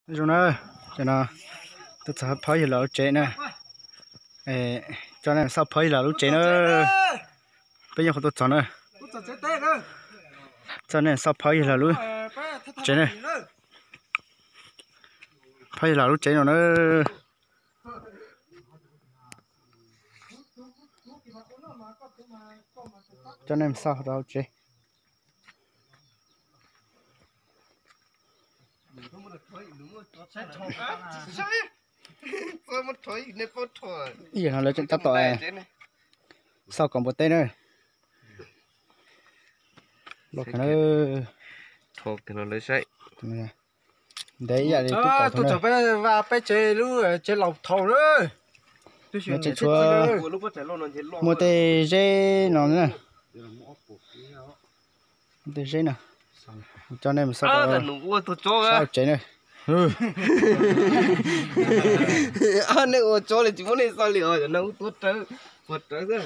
Zoo na, ces no tuaj txog phab yawg laus lub tsev na. Coj nej mus xauj phab yawg laus lub tsev na. Peb nyob qhov tuaj txog na. Coj nej xauj phab yawg laus lub tsev na. Phab yawg laus lub tsev no na. Coj nej mus xauj rau hauv tsev. Ib yam no lawv tseem tab tom xauj kaum npua teb na. Los kawg na. Ntev ib yam li tub kaum thaum na. Peb tsev lub tsev laus thaum na. Nws tseem tshuav muaj tej zeb no na. Tej zeb no. Coj nej mus xauj sab tsev na. Nej ua tso li tsis muab nej xauj li os, no ua tua rawv, ua rawv xwb.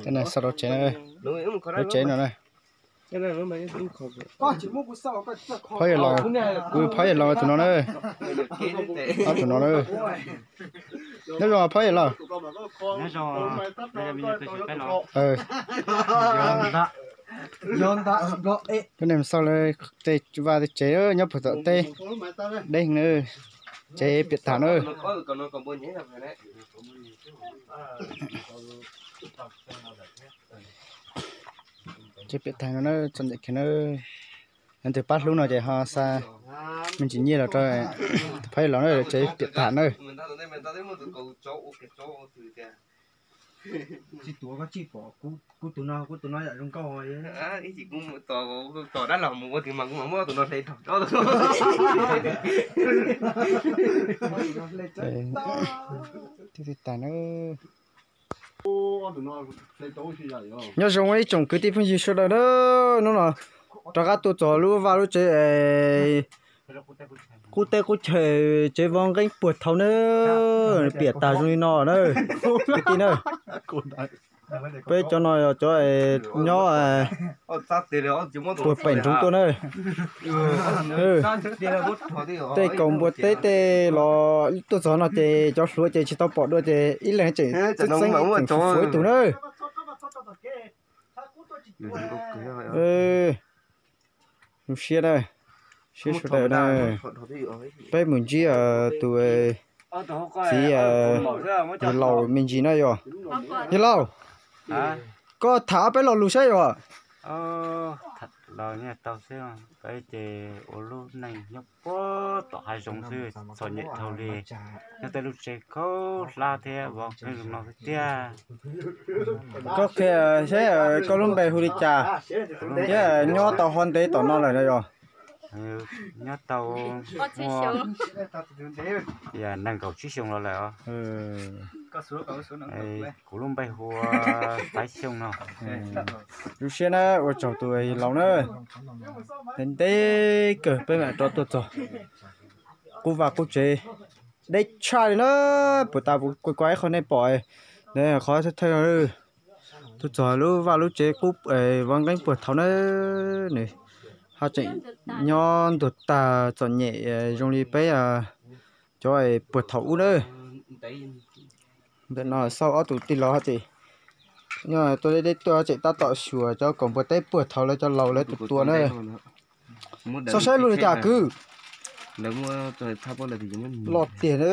Coj nej xauj rau tsev na. Lub tsev no na. Phab yawg laus, kuv phab yawg laus tus no na. Ob tug no na. Nyob zoo phab yawg laus. Coj nej mus xauj tej vaj tej tsev nyob puag tom teb. Deb heev na. Tsev piam tham na. Tsev piam tham no na, txom nyem kawg na. Yog tus pab hlub no ces ho xa me ntsis nyiaj los rau tus phab yawg laus na, tsev piam tham na. Tsis tuav koj tsis pom kuv tus no, kuv tus no yam zoo nkauj. Ib chim kuv mus tos dab laug mus ua twg mas kuv mam muab tus no hle dhau tso. Thiab tsis tas na. Nyob zoo ib tsoom kwv tij phooj ywg sawv daws na, hnub no rov qab tuaj txog lub vaj lub tsev es qub teb qub chaw, tsev vov nqeeb puag thaum na, piam tag zoo li no na, kwv tij na. Peb cov no yog cov nyob puag pem nroog tuaj na. Tej kaus npua teb tej los tuaj txog no ces cov hluas ces tsis tau pom dua ces ib leeg tseem txeeb tseem fuv ib tug na. Zoo siab na, siab sawv daws na. Peb mus ntsib tus txiv yawg laus me ntsis na yog. Yawg laus, koj tham ob peb lo lus saib yom. Los nyiaj tau xwb, peb ces ua lub neej nyob puag tom hav zoov xwb, txom nyem dhau li, nyob tej lub tsev khaub hlab thiab vov nqeeb zoo no xwb tiag. Koj qhia saib koj lub npe hu li cas thiab nyob tau ho ntev tom no lawm no yog? Nyob tau muaj nees nkaum tsib xyoo los lawm os. Kuv lub npe hu ua Taiv Xyooj no. Zoo siab na, ua tsaug tus laus na. Ntev kawg peb mam rov tuaj txog qub vaj qub tsev deb tshaj li na. Puas tas kuv kuaj ib qho nej pom, qhov thawj thawj tuaj txog lub vaj lub tsev qub vov nqeeb puag thaum na. Nws ho tseem nyob ntuag tag txom nyem zoo li peb cov puag thaum ub na. Ntawm no xauj ob tug tij laug hais tias nyob tuaj deb deb tuaj tseem tab tom xyuas cov kaus npua teb puag thaum lawv cov laus lawv tus tua na. Xauj saib lub li cas kwv. Loj tiag na.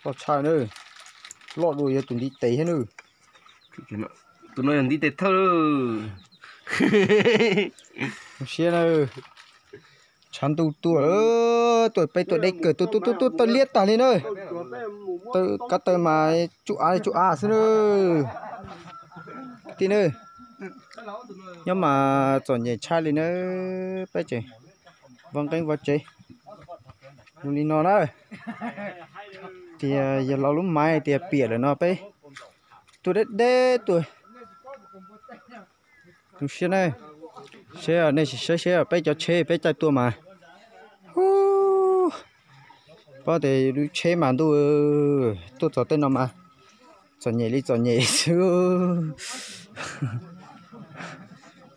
Loj tshaj na. Loj dua yog tus ntiv tes thiab na. Tus no yog ntiv tes thawj. Siab na. Tshav ntuj tuaj, tuaj peb tuaj deb kawg, tuaj tuaj tuaj tuaj tawg liab tag li na. Kab taw mas tsuj av tsuj av xwb na. Tij na, nyob mas txom nyem tshaj li na. Peb tseem vov nqeeb vov tsev zoo li no na. Tias yawg laus lub maiv tias piam lawm no peb tuaj deb deb tuaj. Zoo siab na, seb nej sim saib seb peb cov tsheb peb caij tuaj mas, hu, paub tias lub tsheb mas ntuj, tuaj txog tej no mas txom nyem li txom nyem xwb.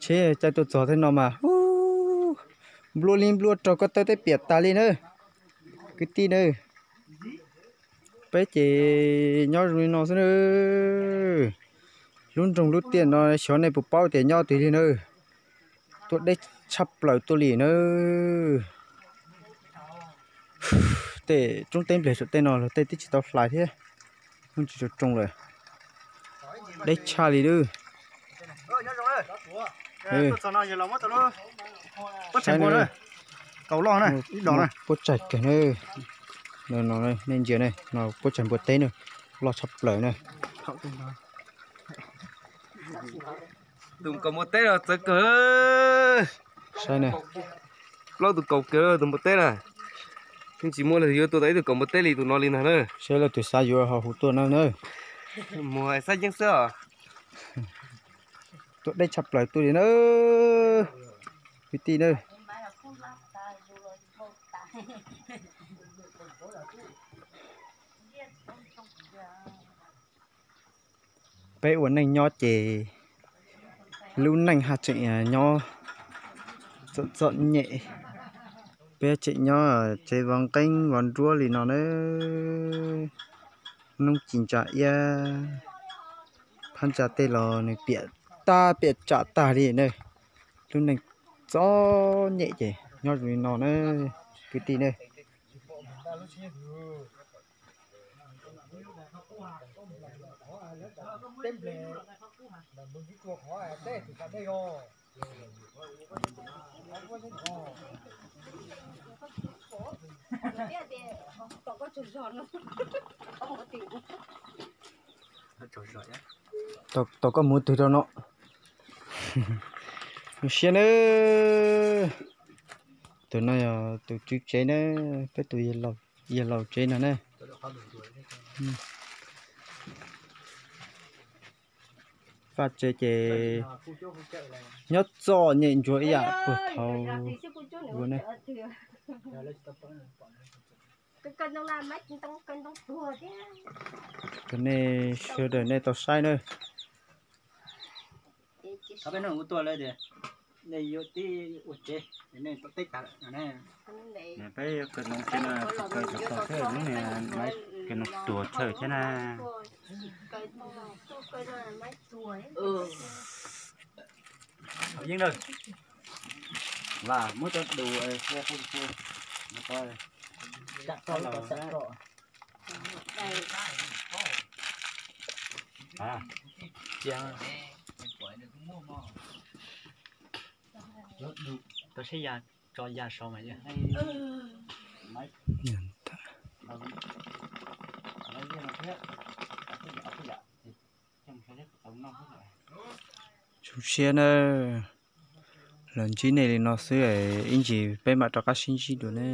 Tsheb caij tuaj txog tej no mas, hu, Nplua li nplua raug ko taw tej piam tas li na, kwv tij na. Peb ces nyob zoo li no xwb na. Lub nroog lub tiaj no xyov nej puas paub tias nyob twg li na. Tuaj deb tshaj plaws tuaj li na. Tej roob teb nplej saum tej no los tej twb tsis tau hlais thiab. Yeej tsis tau roos lawm. Deb tshaj li lawm. Puab tsaig kawg na. No nej ntsia ne, no puab tsaig npua teb na, loj tshaj plaws na. Tus kaus npua teb no txawv kawg. Saib na. Plaub tus kaus kiag tus npua teb na. Yeej tsis muaj leej twg yuav tua tau ib tug kaus npua teb li tus no li ntag na. Saib leej twg xav yuav ho hu tuaj na na. Muag xab yeeb xwb os. Tuaj deb tshaj plaws tuaj li na, kwv tij na. Peb ua neej nyob ces lub neej haj tseem nyob txom txom nyem. Peb tseem nyob tsev vov nqeeb vov nruab li no na. Noob ci ntsa iab, phab ntsa tej los nws piam tag piam tsam tag li na. Lub neej txom nyem ces nyob zoo li no na, kwv tij na. Tau koj mus twg rau no. Zoo siab nawb. Tus no yog tus tswv tsev na, peb tus yawg laus tsev no na. Faj tsev ces nyob txom nyem ntsuav ib yam puag thaud ua ne. Kom nej sawv daws nej tau saib na. Peb yuav kaw noov tsev no, kaw cov tog thiab lub niag maiv kaw noov tuag chaw thiab na. Yeej na, muab cov dus tau saib ya, tso ya so mas. Zoo siab na, los ntsib nej li no xwb, ib ntsis peb mam rov qab sib ntsib dua ne.